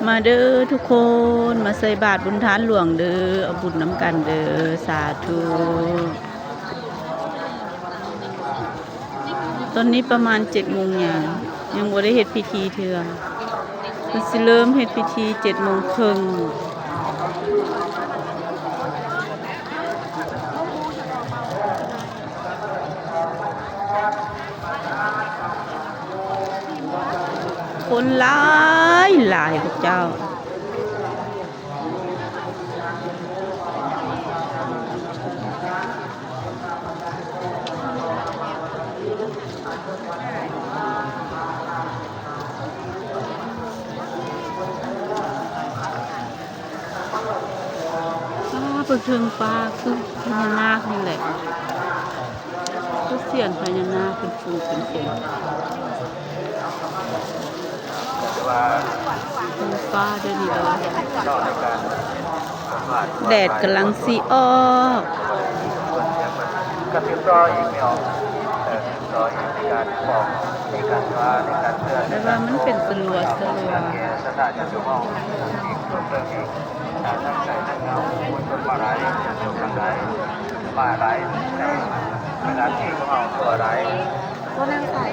ມາເດີທຸກຄົນ ມາໃສ່ບາດບຸນທານຫຼວງເດີ ເອົາບຸນນຳກັນເດີ ສາທຸ. ຕອນນີ້ປະມານເຈັດໂມງຫຍັງ ຍັງບໍ່ໄດ້ເຮັດພິທີເທື່ອ ເພິ່ນຊິເລີ່ມເຮັດພິທີເຈັດໂມງເຄິ່ງ. ຄົນຫຼາຍຫຼາຍພວກເຈົ້າ. ຟ້າເບິ່ງເທິງຟ້າ ຄືພະຍານາກນີ້ແຫຼະ ຄືສຽນພະຍານາກເປັນຝູງເປັນຝູງ. ເບິ່ງຟ້າເດີນີ້ເດີ ແດດກຳລັງຊິອອກ ແຕ່ວ່າມັນເປັນສະຫຼົວສະຫຼົວ. ບໍ່ນັ່ງໃສ່